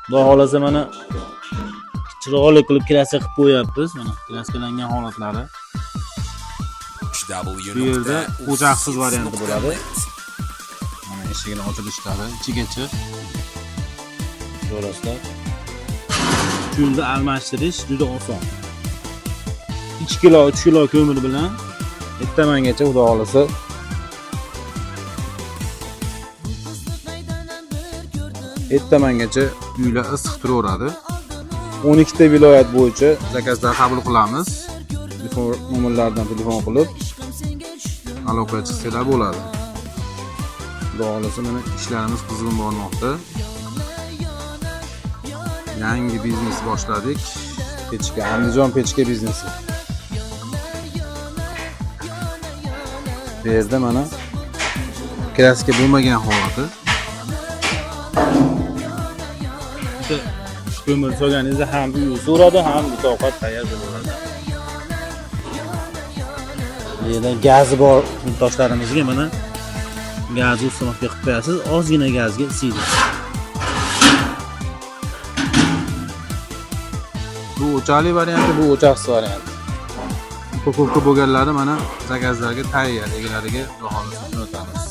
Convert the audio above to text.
Xudo xohlasa mana chiroyli qilib kraska qilib qo'yapmiz. Mana kraskalangan holatlari. Bu yerda o'choqsiz varianti bo'ladi. Mana eshigini ochilishlari ichigacha ko'rasizlar. Cho'lni almashtirish juda oson. 2 kilo, 3 kilo ko'mir bilan ertamangacha xudo xohlasa ertamangacha uylar issiq turaveradi. 12 ta viloyat bo'yicha zakazlar qabul qilamiz. Telefon nomerlaridan telefon qilib aloqaga chiqsanglar bo'ladi. Xudo xohlasa mana ishlarimiz qizg'in bormoqda. Yangi biznes boshladik. Pechka, Andijon pechka biznesi. Bu yerda mana kraska bo'lmagan holati. Bitta ko'mir solganingizda ham uy so'radi, ham bitta ovqat tayyor bo'laveradi. Bu yerda gazi bor toshlarimizga mana gazni uстановка qilib qo'yasiz, ozgina gazga isiydi. Bu o'choqli varianti, bu o'choqsiz varianti. Упаковка bo'lganlari mana zakazlarga tayyor, egalariga xudo xohlasa jo'natamiz.